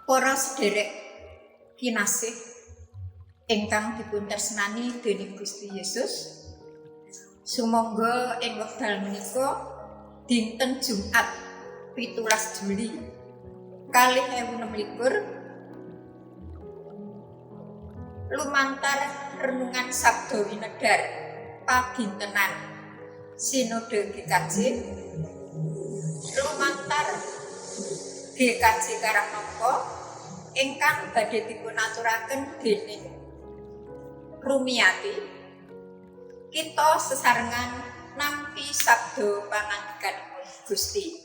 Para sederek kinasih ingkang dipun tresnani dening Gusti Yesus, sumangga ing wekdal menika dinten Jumat 17 Juli 2026 lumantar renungan Sabda Winedhar padintenan Sinode GKJ lumantar GKJ Karangnangka ingkang badhe dipunaturaken dening Rumiati, kita sesarengan nampi sabda pangandikanipun Gusti.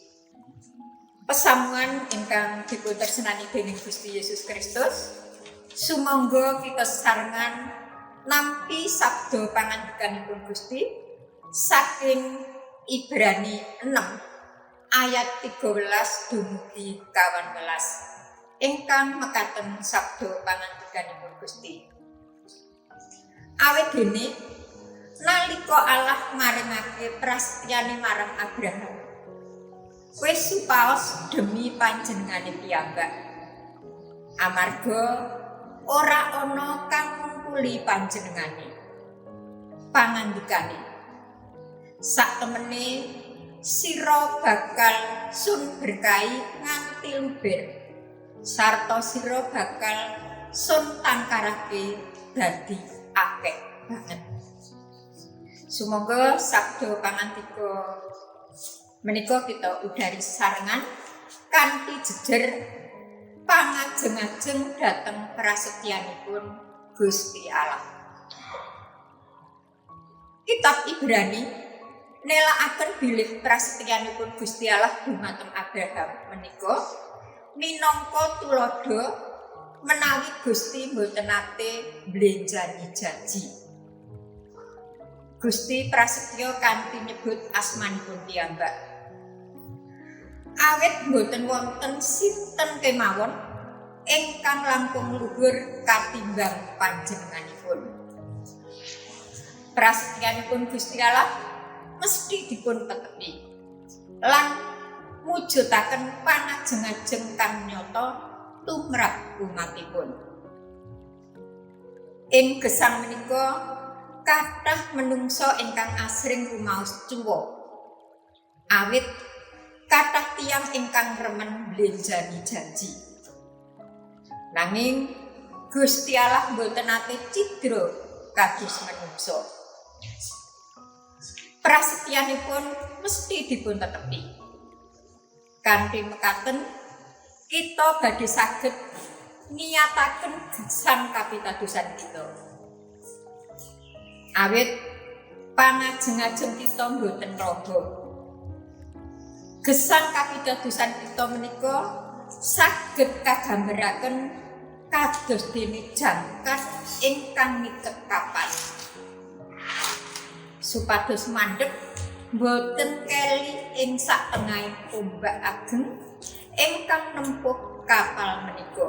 Pesamuan ingkang dipuntresnani dening Gusti Yesus Kristus, sumangga kita sesarengan nampi sabda pangandikanipun Gusti saking Ibrani 6 ayat 13 dumugi 18 ingkang mekaten sabda pangandikanipun Gusti. Awit dene nalika Allah maringake prasetyane marang Abraham, wis supaos demi panjenengane piyambak, amarga ora ana kang ngungkuli panjenengane. Pangandikane, sak temene sira bakal sun berkahi nganti luber, sarta sira bakal sun tangkarake dadi akeh banget. Sumangga sabda pangandika menika kita udari sarengan kanthi jejer pangajeng-ajeng dhateng prasetyanipun Gusti Allah. Kitab Ibrani nelakaken bilih prasetyanipun Gusti Allah dumateng Abraham menika minangka tuladha menawi Gusti mboten nate mblenjani janji. Gusti prasetya kanthi nyebut asmanipun piyambak. Awit mboten wonten sinten kemawon ingkang langkung luhur katimbang panjenenganipun. Prasetyanipun Gusti Allah mesti dipun tetepi lan mujudaken pangajeng-ajeng kang nyata tumrap umatipun. Ing gesang menika kathah menungsa ingkang asring rumaos cuwa. Awit kathah tiyang ingkang remen mblenjani janji. Nanging Gusti Allah mboten nate cidra kados menungsa. Prasetyanipun mesti dipun tetepi. Kanthi mekaten kita badhe saged ngiyataken gesang kapitadosan kita. Awit pangajeng-ajeng kita mboten roba. Gesang kapitadosan kita menika saged kagambaraken kados dene jangkar ingkang ngiket kapal. Supados mandheg mboten keli ing satengahing ombak ageng ingkang nempuh kapal menika.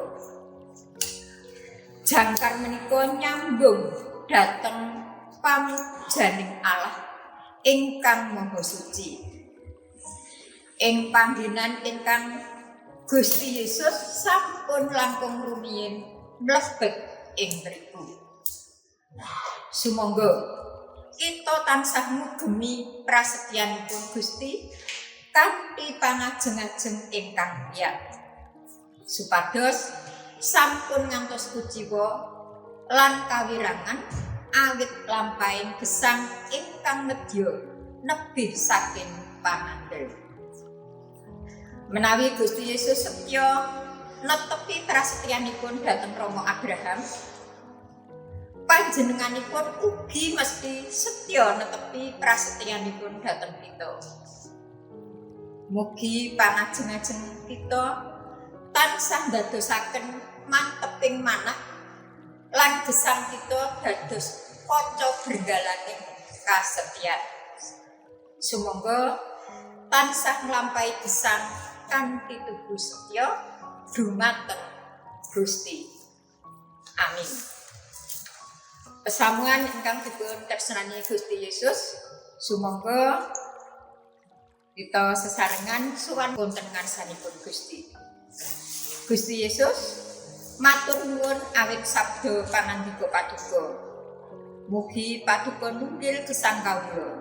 Jangkar menika nyambung dhateng pamujaning Allah ingkang Maha Suci. Ing panggenan ingkang Gusti Yesus sampun langkung rumiyin mlebet ing mriku. Sumangga kita tansah ngugemi prasetyanipun Gusti kanthi pangajeng-ajeng ingkang piyat, supados sampun ngantos kuciwa lan kawirangan awit lampahing gesang ingkang nedya nebih saking pangandel. Menawi Gusti Yesus setya netepi prasetyanipun dhateng Rama Abraham, panjenenganipun ugi mesti setya netepi prasetyanipun dhateng kita. Mugi pangajeng-ajeng kita tansah ndadosaken manteping manah lan gesang kita dados kaca brenggalaning kasetyan. Sumangga tansah nglampahi gesang kanthi tugu setya dumateng Gusti. Amin. Pesamuan ingkang dipun tresnani Gusti Yesus, sumangga Kita sesarengan suwan wonten ngarsanipun Gusti. Gusti Yesus, matur nuwun awit sabda pangandika Paduka. Mugi Paduka nunggil gesang kawula.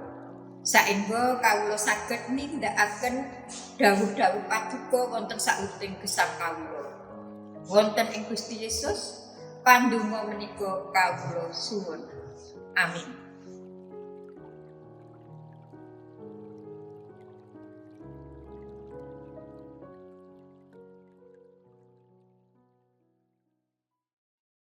Saengga kawula saged nindakaken dawuh-dawuh Paduka wonten sawijining gesang kawula. Wonten ing Gusti Yesus, pandonga menika kawula suwun. Amin.